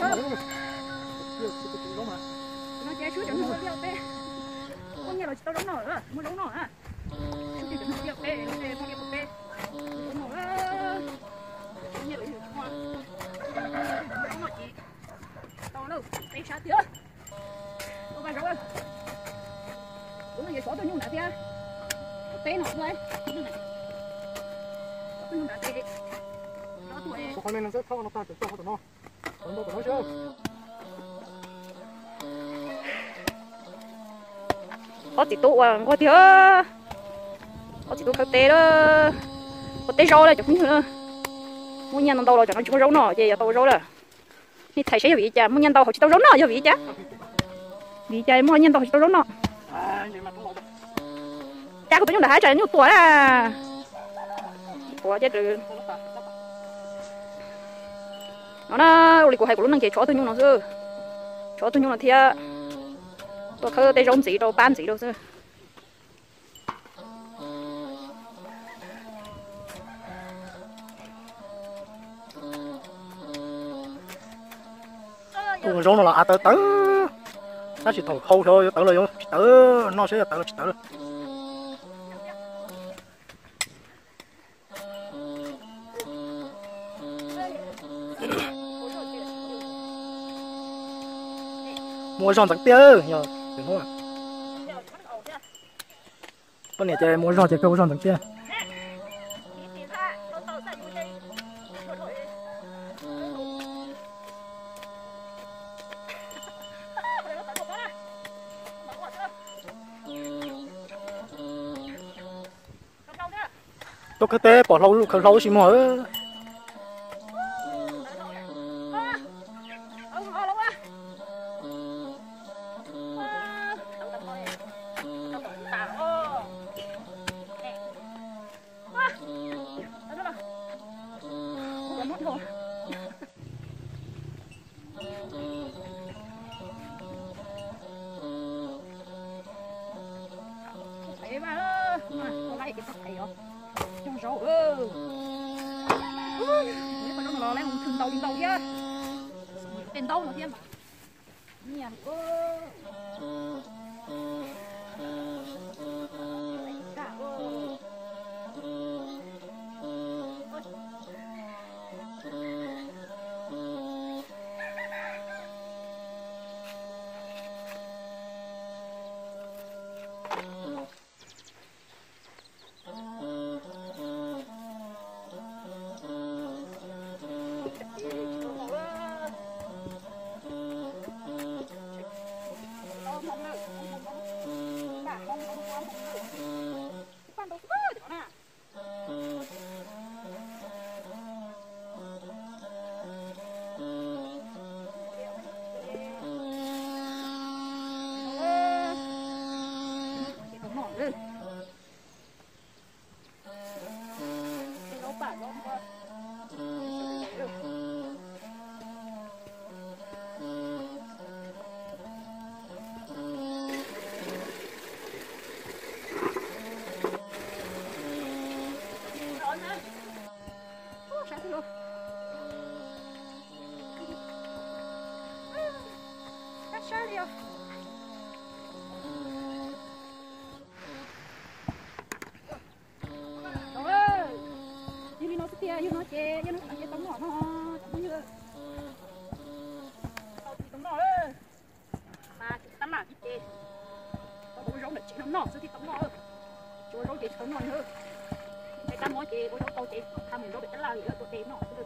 No ces swb cov nyuj liaj peb, muaj nyiaj los tsis tau zaub noj lawm, muaj zaub noj na. Swb cov nyuj liaj peb, peb muaj liaj peb, zaub noj lawm, muaj nyiaj los zaub noj ces tau lawm, peb sab tiag. Tau vaj zaub, kuv no yuav xov tus nyuj nrad thiab, peb no xwb, xov tus nyuj nrad ces, ob txiv tub ua nquag tiag, ob txiv tub khawb teb lawm, ua teb zaub lawm cov phooj ywg na. Muaj nyiaj ntau ntau los tsam no tsis muaj zaub noj ces yuav tau ua zaub lawm. Nej txhais seb yog vim li cas muaj nyiaj ntau hauv tsis tau zaub noj, yog vim li cas? Vim li cas muaj nyiaj ntau hauv tsis tau zaub noj? Cab kuv tus nyuj nram hav tsam nyuj tuam na. Tuam ces no na, ua li kuv hais kuv lub neej ces tshuav ob tug nyuj no xwb, tshuav ob tug nyuj no thiab tuaj khawb tej zaub ntxiv rau pab ntxiv rau xwb. Tus zaub no los av tawv tawv, tab sis thaum hau xyov yuav tawv los yuav tsis tawv, noj seb yuav tawv los tsis tawv. Muaj zog ntxeev tiag, yog poj niam ces muaj zog ces kawg ua zog ntxeev tiag. Tuaj khawb teb pom hlau, khaws hlau ib si muag. Qhov zaub no los lawv mus thwm ntaus li ntaus thiab, tej ntaub no thiab mas nyiam. Yog li no xwb tiag, yog no ces, yog no ces tau noj no, cov phooj ywg. Tau tsis tau noj, mas tab mam ces tau ua zaub ntawm tsev no noj xwb thiaj tau noj. Tsis ua zaub ces tsis tau noj li. Tais kab mob ces ua zaub tau ces tha mus zaub pem tab laj li tua tes noj xwb.